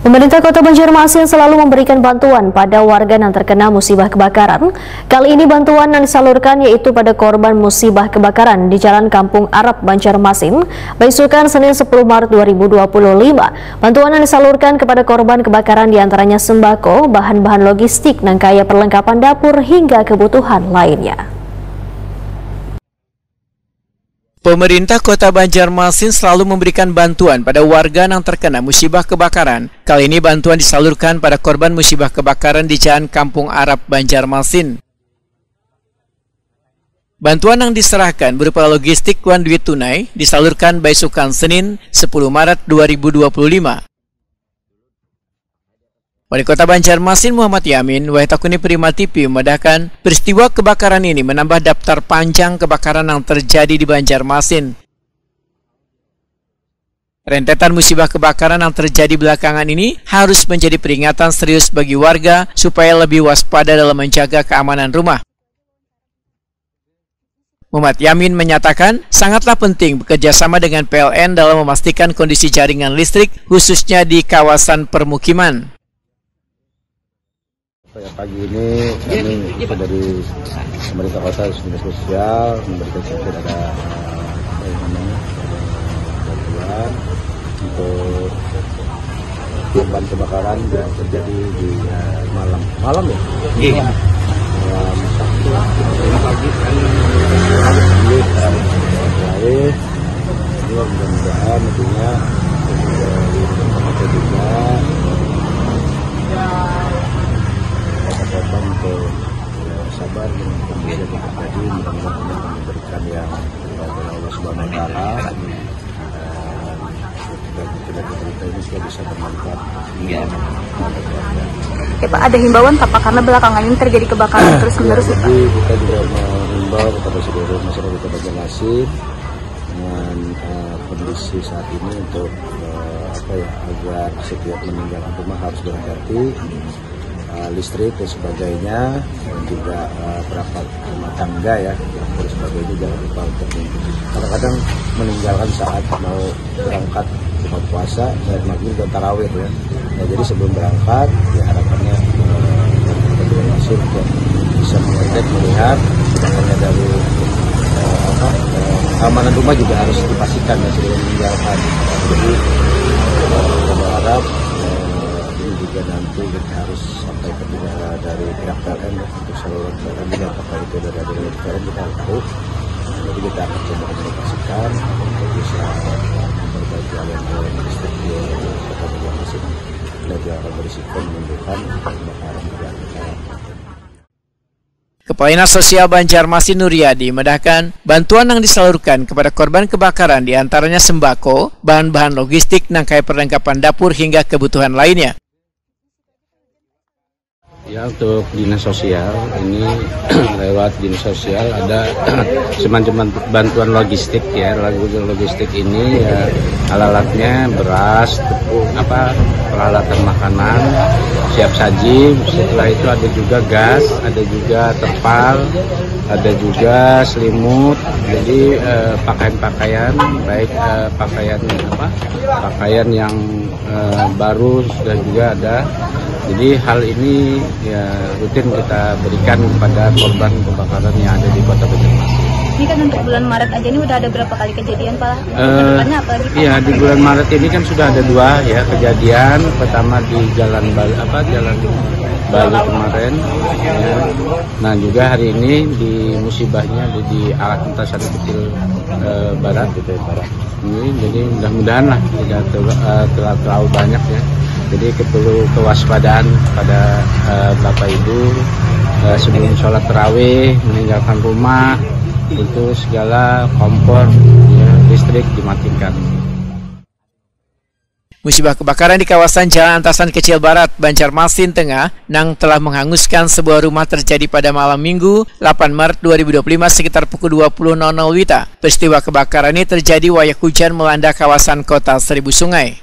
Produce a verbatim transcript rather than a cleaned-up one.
Pemerintah Kota Banjarmasin selalu memberikan bantuan pada warga yang terkena musibah kebakaran. Kali ini bantuan yang disalurkan yaitu pada korban musibah kebakaran di Jalan Kampung Arab, Banjarmasin, baisukan Senin sepuluh Maret dua ribu dua puluh lima. Bantuan yang disalurkan kepada korban kebakaran diantaranya sembako, bahan-bahan logistik nang kaya perlengkapan dapur hingga kebutuhan lainnya. Pemerintah Kota Banjarmasin selalu memberikan bantuan pada warga yang terkena musibah kebakaran. Kali ini bantuan disalurkan pada korban musibah kebakaran di Jalan Kampung Arab, Banjarmasin. Bantuan yang diserahkan berupa logistik wan duit tunai disalurkan baisukan Senin sepuluh Maret dua ribu dua puluh lima. Wali Kota Banjarmasin Muhammad Yamin, wahai takuni Prima T V, memadahkan peristiwa kebakaran ini menambah daftar panjang kebakaran yang terjadi di Banjarmasin. Rentetan musibah kebakaran yang terjadi belakangan ini harus menjadi peringatan serius bagi warga supaya lebih waspada dalam menjaga keamanan rumah. Muhammad Yamin menyatakan sangatlah penting bekerja sama dengan P L N dalam memastikan kondisi jaringan listrik, khususnya di kawasan permukiman. Ya, pagi ini kami dari pemerintah kota, dinas sosial, memberikan sedikit ada, eh, apa yang namanya, eh, bantuan untuk korban kebakaran yang terjadi di, eh, malam malam ya. Malam Sabtu pagi sekali. Jadi mudah-mudahan tentunya juga korban untuk sabar dengan kondisi yang terjadi, mudah-mudahan memberikan yang terbaik dari Allah Subhanahu wa Taala. Kita cerita ini supaya bisa bermanfaat. Ya, Pak, ada himbauan tak, Pak, karena belakangan ini terjadi kebakaran terus menerus ya, Pak? Jadi kita juga mengimbau kepada seluruh masyarakat Kota Banjarmasin dengan uh, kondisi saat ini untuk uh, apa ya, agar setiap meninggalkan rumah harus berhati-hati, uh, listrik dan sebagainya, dan juga uh, perangkat rumah tangga ya, dan sebagainya, jangan lupa untuk, kadang-kadang meninggalkan saat mau berangkat buka puasa, saya maghrib dan tarawih ya. Nah, jadi sebelum berangkat, ya harapannya eh, kita juga masih untuk bisa mengecek, melihat, makanya dari eh, apa, eh, keamanan rumah juga harus dipastikan ya sebelum meninggalkan. Jadi eh, kita berharap eh, ini juga nanti kita harus sampai ke dari pihak P L N ya, untuk saluran P L N ini, apakah itu ada dari P L N kita nggak tahu. Jadi kita akan coba komunikasikan untuk bisa memperbaiki aliran-aliran listrik di kota Banjarmasin dan tidak akan berisiko menimbulkan kebakaran di dalam kecamatan. Kepala Dinas Sosial Banjarmasin Nuryadi madahkan bantuan yang disalurkan kepada korban kebakaran diantaranya sembako, bahan-bahan logistik nang kaya perlengkapan dapur hingga kebutuhan lainnya. Ya, untuk dinas sosial ini lewat dinas sosial ada semacam bantuan logistik ya. Bantuan logistik ini ya alat-alatnya beras, tepung, apa, peralatan makanan siap saji. Setelah itu ada juga gas, ada juga terpal, ada juga selimut. Jadi eh, pakaian-pakaian, baik eh, pakaian apa, pakaian yang eh, baru sudah juga ada. Jadi hal ini ya rutin kita berikan kepada korban kebakaran yang ada di Kota Banjarmasin. Ini kan untuk bulan Maret aja ini udah ada berapa kali kejadian, Pak? Eh, Kedepannya apa lagi, Pak? Iya, di bulan Maret ini kan sudah ada dua ya kejadian. Pertama di Jalan Bali, apa, Jalan Bali kemarin. Ya. Nah, juga hari ini di musibahnya di, di Alat Antasan Kecil eh, Barat. Ini, jadi mudah-mudahan lah tidak ter, uh, terlalu banyak ya. Jadi perlu kewaspadaan pada uh, Bapak Ibu uh, sebelum sholat terawih, meninggalkan rumah, itu segala kompor ya, listrik dimatikan. Musibah kebakaran di kawasan Jalan Antasan Kecil Barat, Banjarmasin Tengah, nang telah menghanguskan sebuah rumah terjadi pada malam Minggu, delapan Maret dua ribu dua puluh lima sekitar pukul dua puluh nol nol wita. Peristiwa kebakaran ini terjadi wayak hujan melanda kawasan Kota Seribu Sungai.